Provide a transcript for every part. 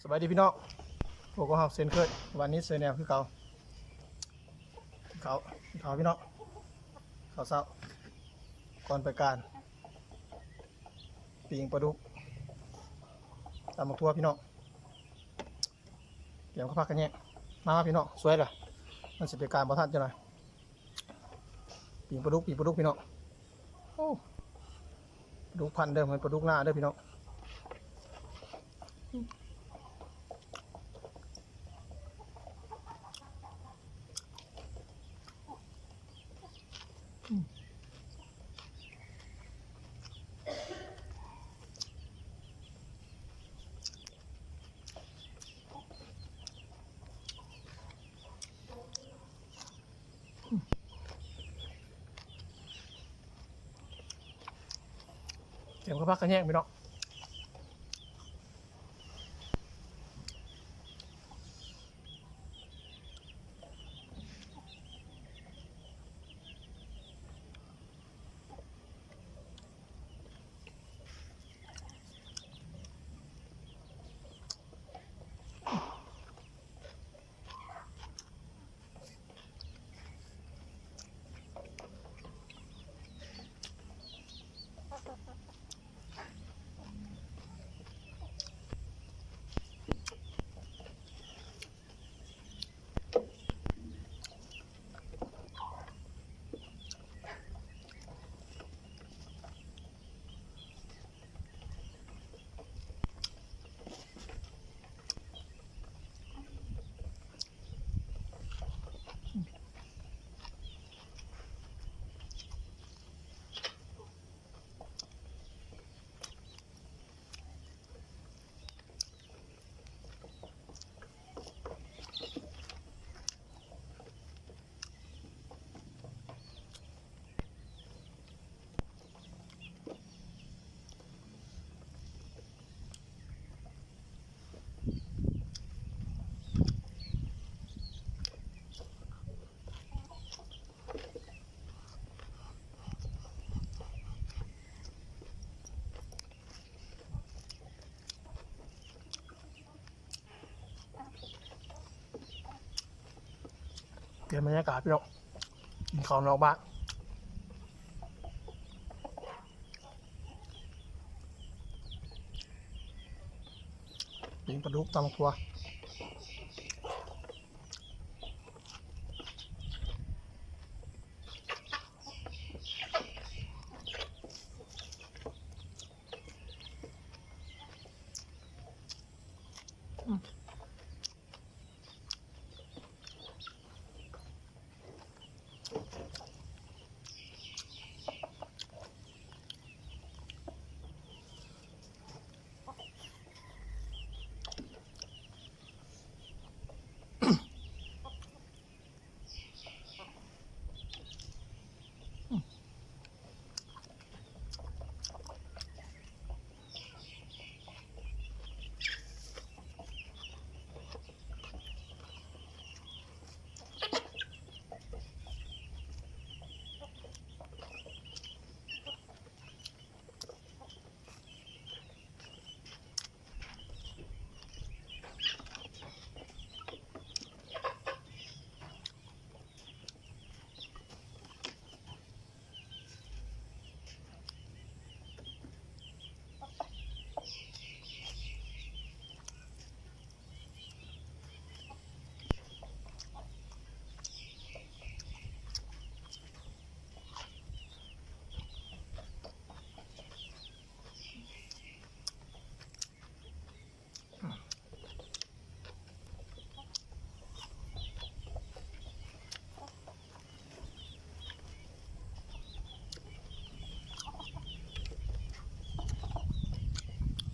ສະບາຍດີພີ່ນ້ອງ ພົບກັບເຮົາເຊັ່ນເຄີຍ ວັນນີ້ເຊີນແນວຄືເກົ່າ ເຂົ້າ ເຂົ້າພີ່ນ້ອງ ເຂົ້າເຊົ້າ ກ່ອນໄປການ ປີ້ງປາດຸກ ຕຳບັກຖົ່ວພີ່ນ້ອງ ຕຽມເຂົ້າຜັກຂະແຍງ ມາພີ່ນ້ອງ ສວຍລະ ມັນຊິໄປການບໍ່ທັນຈັກໜ້ອຍ. ປີ້ງປາດຸກ ປີ້ງປາດຸກພີ່ນ້ອງ ໂອ້ ປາດຸກພັນເດີ ແມ່ນປາດຸກນາເດີພີ່ນ້ອງ. ແກງເຂົ້າຜັກຂະແຍງພີ່ນ້ອງ. ປ່ຽນບັນຍາກາດພີ່ນ້ອງ ກິນເຂົ້ານອກບ້ານ ປີ້ງປາດຸກ ຕຳບັກຖົ່ວ.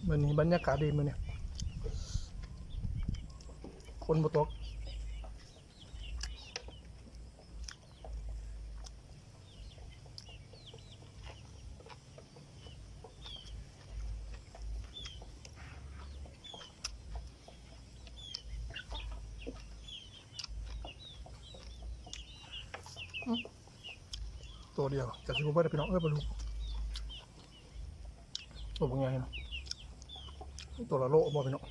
ມື້ນີ້ບັນຍາກາດດີມື້ນີ້ ຝົນບໍ່ຕົກ. ໂຕດຽວ ກະຊິບໍ່ເບິດ ພີ່ນ້ອງເອີຍ ປາດຸກ ໂຕບັກໃຫຍ່ນະ ໂຕລະໂລບໍ່ ພີ່ນ້ອງ.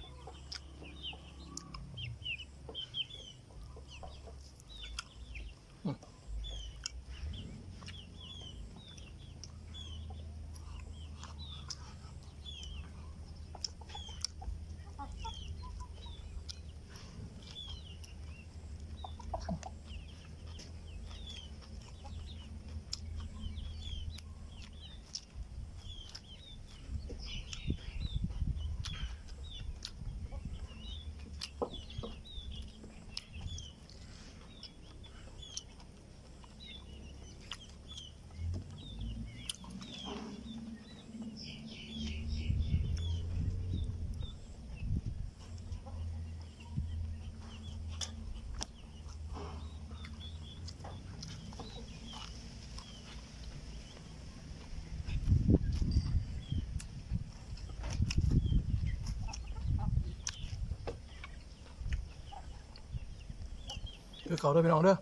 ຄືເກົ່າເດີພີ່ນ້ອງເດີ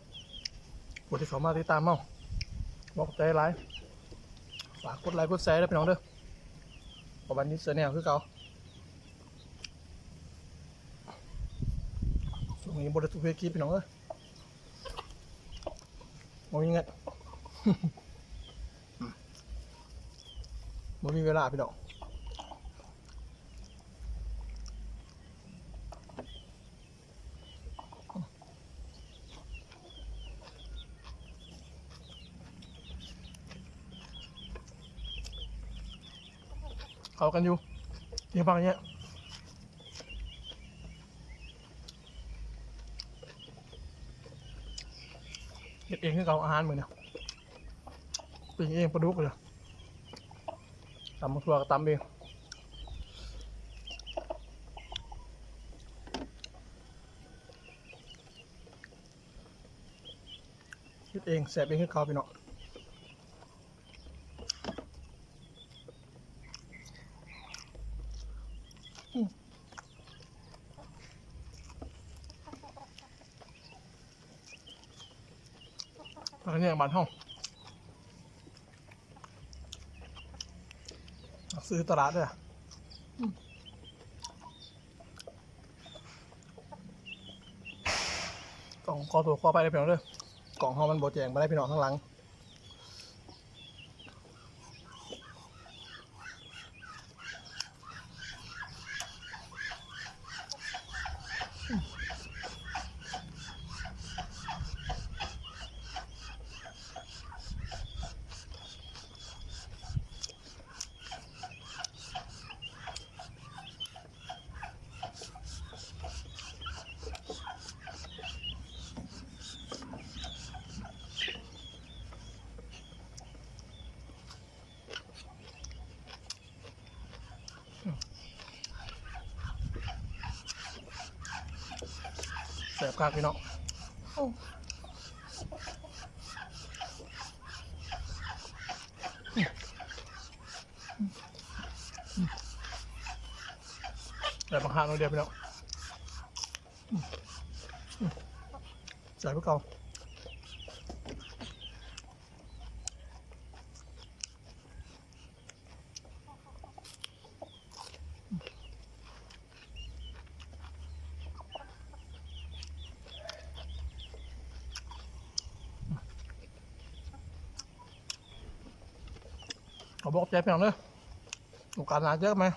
ຜູ້ທີ່ເຂົ້າມາຕິດຕາມເຮົາ ຂອບໃຈຫຼາຍ. ຝາກກົດໄລກົດແຊເດີພີ່ນ້ອງເດີ ປະວັນນິດແຊນແນວຄືເກົ່າ. ຊ່ວງນີ້ບໍ່ໄດ້ທຸກເຮັດຄລິບພີ່ນ້ອງເອີຍ ບໍ່ມີເງິນ ບໍ່ມີເວລາພີ່ນ້ອງ. ເຂົ້າກັນຢູ່ ກິນຜັກແຍງ ເຮັດເອງຄືເກົ່າ ອາຫານມື້ນີ້ ປີ້ງເອງປາດຸກເລີຍ ຕຳໝາກຖົ່ວກໍຕຳເອງ. ເຮັດເອງແຊບເອງຄືເກົ່າພີ່ນ້ອງ. ອືມ ຜັກແຍງບ້ານເຮົາ ຊື້ຕະຫຼາດເດີ. ຕ້ອງຂໍໂທດຂໍອະໄພເດີພີ່ນ້ອງເດີ ກ້ອງເຮົາມັນບໍ່ແຈ້ງປານໃດພີ່ນ້ອງທາງຫຼັງ. ແຊບຄັກພີ່ນ້ອງ ແຊບບັກຫາກໜ້ອຍດຽວພີ່ນ້ອງ ແຊບຄືເກົ່າ. ຂໍບອກໃຈພີ່ນ້ອງເດີ ໂອກາດໜ້າເຈີກັນໃໝ່.